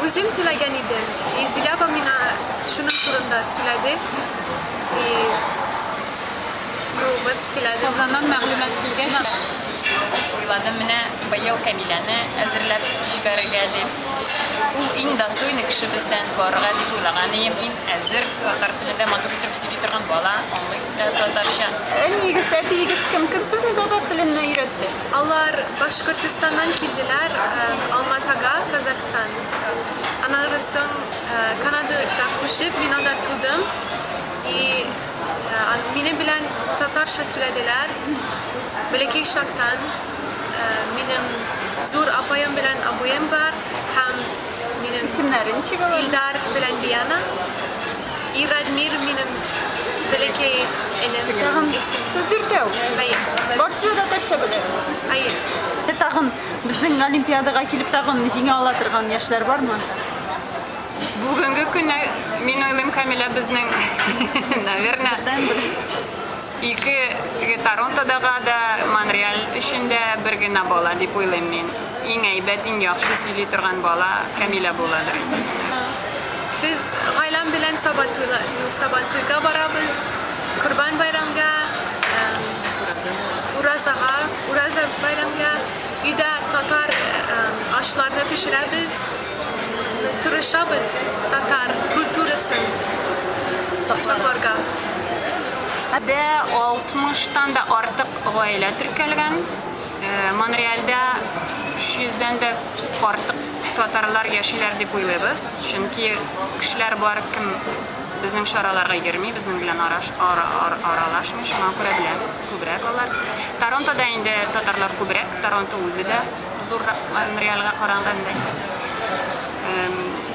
Үзем теләгән идем. И Зилә апа миңа шуның турында сөйләде. И ну, вот теләдем. Казаннан мәгълүмат килгәч, Уйладым, менә быел Камиләне әзерләп җибәрергә дип. Ул иң достойный кеше бездән барырга дип уйлаган идем. Иң әзер татар телендә матур итеп сөйли торган бала, аңлый да татарча. Әниегез, әтиегез кем? Кем сезне татар теленә өйрәтте? Алар Башкортостаннан килделәр, Алматага, Казахстан. Аннары соң Канадага күчеп, мин анда тудым. И минем белән татарча сөйләделәр. Бәләкәй чактан минем зур апаем белән абыем бар һәм минем Исемнәре ничек алар? Илдар белән Диана. И Радмир минем бәләкәй энем. Тагын Исем. сез дүртәү. Әйе. Барысы да татарча белә. Әйе. Тагын безнең олимпиадага килеп тагын җиңә ала торган яшьләр бармы? Бүгенге көнне мин уйлыйм, Камилә безнең, наверное, ике теге Торонтодага да, Монреаль өчен дә бер генә бала дип уйлыйм мин. Иң әйбәт, иң яхшы сөйли торган бала Камилә буладыр инде. Без гаиләм белән Сабантуйла, ну, Сабантуйга барабыз, Корбан байрамга, Уразага, Ураза байрамга. Өйдә татар ашларны пешерәбез, тырышабыз татар культурасын сакларга. Бездә 60-тан да артык гаилә теркәлгән. Монреальдә 300-дән дә артык татарлар яшиләр дип уйлыйбыз. Чөнки кешеләр бар, кем безнең чараларга йөрми, безнең белән аралашмый, шуңа күрә беләбез, күбрәк алар. Торонтода инде татарлар күбрәк, Торонто үзе дә зур Монреальгә караганда.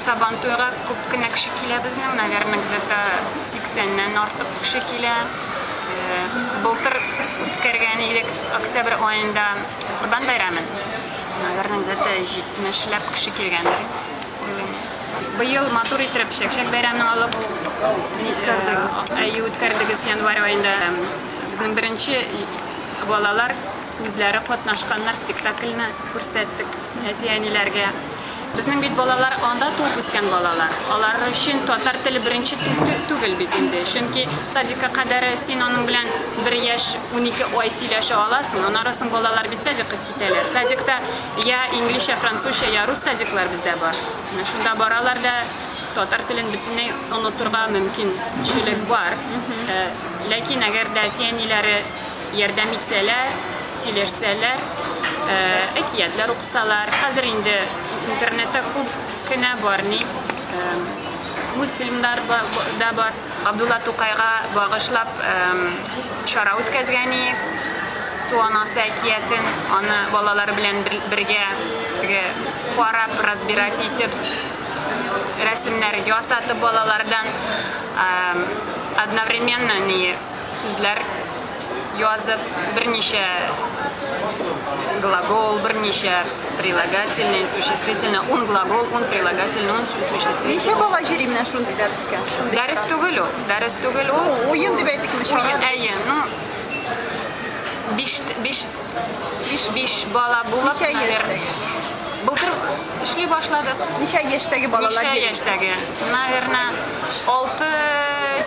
Сабантуйга күп кенә кеше килә безнең, наверное, где-то 80-нән артык кеше килә. Былтыр үткәргән идек октябрь аенда Корбан байрамын. Наверное, где-то 70-ләп кеше килгәндер. Уйлыйм. Быел матур итеп Чәкчәк бәйрәмен алып әйе үткәрдегез январь аенда. Безнең беренче балалар үзләре катнашканнар спектакльне күрсәттек әти-әниләргә. Безнең бит балалар анда туып үскән балалар. Алар өчен татар теле беренче тел түгел бит инде. Чөнки садикка кадәр син аның белән 1 яшь 12 ай сөйләшә аласың. Аннары соң балалар бит садикка китәләр. Садикта я инглизчә, французча, я рус садиклар бездә бар. Менә шунда баралар да татар телен бөтенләй онытырга мөмкинчелек бар. Ләкин әгәр дә әти-әниләре ярдәм итсәләр, сөйләшсәләр, әкиятләр укысалар, хәзер инде интернетта күп кенә бар ни, мультфильмнар да бар. Габдулла Тукайга багышлап чара үткәзгән идек. Су анасы әкиятен аны балалар белән бергә теге карап, разбирать итеп, рәсемнәр ясатып балалардан одновременно ни сүзләр язып, берничә глагол, берничә прилагательный, существительный, ун глагол, ун прилагательный, ун существительный. Ничә бала йөри менә шундый дәрескә? Шундый Дәрес түгел ул, дәрес түгел ул. Уен дип әйтикме, чара? Уен, әйе, ну, биш, биш, биш, биш бала булып, Ничә наверное. яшьтәге? Былтыр эшли башладык. Ничә яшьтәге балалар Ничә йөри? яшьтәге? Наверное, 6,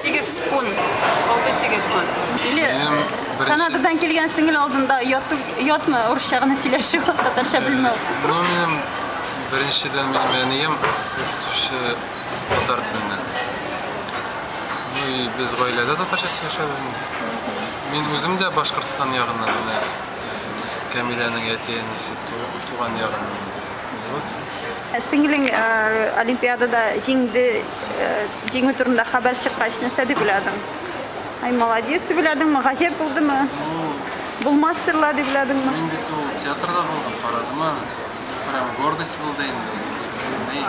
8, 10. 6, 8, 10. Или Минем беренче- Канададан килгән сеңел алдында ятмы, урысча гына сөйләшү, татарча белмәү. Ну, минем беренчедән минем әнием укытучы татар теленнән. Ну и без гаиләдә татарча сөйләшәбез инде. Мин үзем дә Башкортстан ягыннан, менә Камиләнең әти-әнисе туган ягыннан инде. Вот. Сеңлең олимпиадада җиңде, җиңү турында хәбәр чыккач, нәрсә дип уйладың? Ай, молодец дип уйладыңмы? Гаҗәп булдымы? Булмастыр ла дип уйладыңмы? Мин бит ул театрда булдым, карадым аны. Прям гордость булды инде. Ни?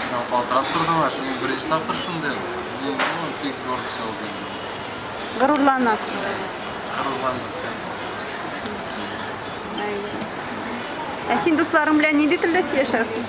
Прям калтырап тордым аж. Мин беренче тапкыр шундый. Мин, ну, бик гордость алды. Горурланасың. Горурландым. Ә син дусларың белән нинди телдә сөйләшәсең?